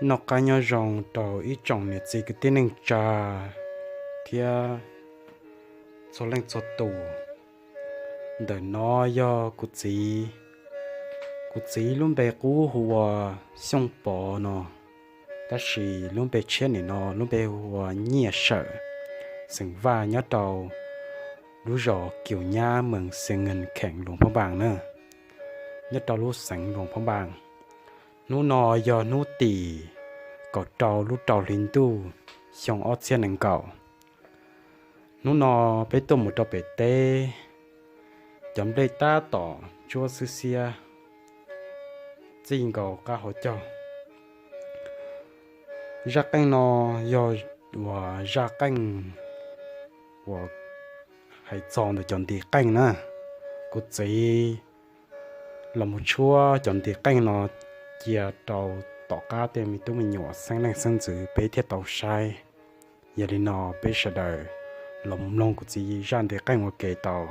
Noj qab nyob zoo rau ib tsoom niam txiv kwv tij neej tsa thiab txhua leej txhua tus. Ntawm no yog kuv txiv, kuv txiv lub npe qub hu ua Xyooj Pov no, tab sis lub npe tshiab nim no lub npe hu ua Nyiaj Sawm, xeem Vaj, nyob rau lub zos Kius Nyab, mees Xees Nkees, Luas Phab Npas na, nyob rau lub xeev Luas Phab Npas. Hnub no yog hnub tim kaum rau lub rau hli ntuj xyoo ob txhiab nees nkaum. Hnub no peb tuaj mus rau pem teb, cov nplej tab tom ntsuab xwb xiab, txij nkaus qab hauv caug. Zaj qeej no yog uas zaj qeej uas hais txog ntawm cov ntiv qeej na. Kuv txiv los mus tshuab cov ntiv qeej no cia rau tom qab tej me tub me nyuam xeeb leej xeeb ntxwv peb thiaj tau saib. Yog li no peb sawv daws los mloog kuv txiv zaj ntiv qeej ua ke tau.